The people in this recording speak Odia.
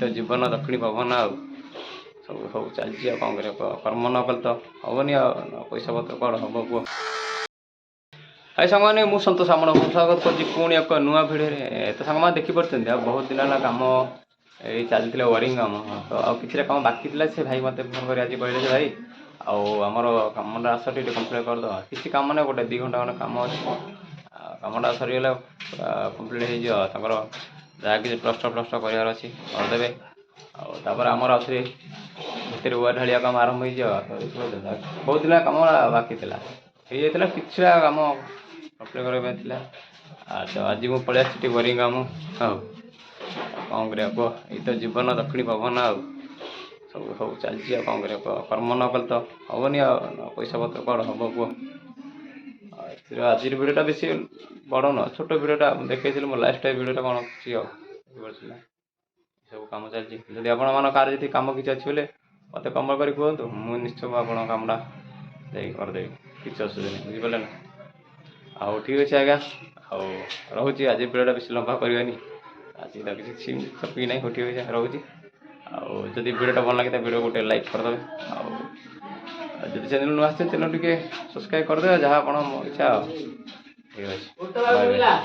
ତ ଜୀବନ ଦକ୍ଷିଣୀ ପବନ। ଆଉ ସବୁ ସବୁ ଚାଲିଛି। ଆଉ କ'ଣ କରିବା କୁହ? କର୍ମ ନ କଲେ ତ ହେବନି। ଆଉ ପଇସା ପତ୍ର କୁଆଡ଼େ ହେବ କୁହ? ହାଇ ସାଙ୍ଗମାନେ, ମୁଁ ସନ୍ତୋଷ, ଆପଣଙ୍କୁ ସ୍ୱାଗତ କରୁଛି ପୁଣି ଏକ ନୂଆ ଭିଡ଼ିଓରେ। ତ ସାଙ୍ଗମାନେ, ଦେଖିପାରୁଛନ୍ତି, ଆଉ ବହୁତ ଦିନ ହେଲା କାମ ଏଇ ଚାଲିଥିଲା, ୱାରିଂ କାମ। ତ ଆଉ କିଛିଟା କାମ ବାକି ଥିଲା। ସେ ଭାଇ ମୋତେ ଫୋନ୍ କରି ଆଜି କହିଲେ ଯେ ଭାଇ, ଆଉ ଆମର କାମଟା ଆସ, ଟିକେ କମ୍ପ୍ଲିଟ୍ କରିଦେବା। କିଛି କାମ ନାହିଁ, ଗୋଟେ 2 ଘଣ୍ଟା ଖଣ୍ଡେ କାମ ଅଛି। ଆଉ କାମଟା ସରିଗଲେ ପୁରା କମ୍ପ୍ଲିଟ୍ ହେଇଯିବ। ତାଙ୍କର ଯାହା କିଛି ପ୍ଲଷ୍ଟର ଫ୍ଲଷ୍ଟର କରିବାର ଅଛି, କରିଦେବେ। ଆଉ ତାପରେ ଆମର ଆଉଥରେ ଭିତରେ ୱାୟାର ଢାଳିବା କାମ ଆରମ୍ଭ ହେଇଯିବ। ତ ଦେଖିପାରୁଛନ୍ତି, ବହୁତ ଦିନ କାମ ବାକି ଥିଲା, ହେଇଯାଇଥିଲା, କିଛିଟା କାମ କମ୍ପ୍ଲିଟ୍ କରିବା ପାଇଁ ଥିଲା। ଆଉ ତ ଆଜି ମୁଁ ପଳେଇ ଆସିଛି ଟିକେ ୱାରିଂ କାମ। ହଉ, କ'ଣ କରିବା କୁହ? ଏଇ ତ ଜୀବନ ଦକ୍ଷିଣୀ ପବନ। ଆଉ ସବୁ ସବୁ ଚାଲିଛି। ଆଉ କ'ଣ କରିବା କୁହ? କର୍ମ ନ କଲେ ତ ହେବନି। ଆଉ ପଇସା ପତ୍ର କୁଆଡ଼େ ହେବ କୁହ? ଆଉ ଏଥିରେ ଆଜିର ଭିଡ଼ିଓଟା ବେଶୀ ବଡ଼ ନୁହଁ, ଛୋଟ ଭିଡ଼ିଓଟା। ମୁଁ ଦେଖେଇଥିଲି ମୋ ଲାଇଫ୍ ଷ୍ଟାଇଲ୍ ଭିଡ଼ିଓଟା କ'ଣ କିଛି। ଆଉ ଦେଖିପାରୁଛି ନା, ସବୁ କାମ ଚାଲିଛି। ଯଦି ଆପଣମାନଙ୍କ କାହାର ଯଦି କାମ କିଛି ଅଛି ବୋଲେ ମୋତେ କମେଣ୍ଟ କରି କୁହନ୍ତୁ। ମୁଁ ନିଶ୍ଚୟ ଆପଣଙ୍କ କାମଟା ଯାଇକି କରିଦେବି, କିଛି ଅସୁବିଧା ନାହିଁ। ବୁଝିପାରିଲେ ନା? ଆଉ ଠିକ୍ ଅଛି ଆଜ୍ଞା, ଆଉ ରହୁଛି। ଆଜି ଭିଡ଼ିଓଟା ବେଶୀ ଲମ୍ବା କରିବାନି। ଆଜି ତ କିଛି ଟପିକ୍ ନାହିଁ। ହଉ, ଠିକ୍ ଅଛି, ରହୁଛି। ଆଉ ଯଦି ଭିଡ଼ିଓଟା ଭଲ ଲାଗେ, ତ ଭିଡ଼ିଓ ଗୋଟେ ଲାଇକ୍ କରିଦେବେ। ଆଉ ଯଦି ଚ୍ୟାନେଲ୍ ନୂଆ ଆସିছে, ଚ୍ୟାନେଲ୍ ଟିକେ ସବସ୍କ୍ରାଇବ୍ କରିଦେବେ। ଯାହା ଆପଣ ମୋ ଇଚ୍ଛା। ଆଉ ଠିକ୍ ଅଛି, ବାଏ ବାଏ।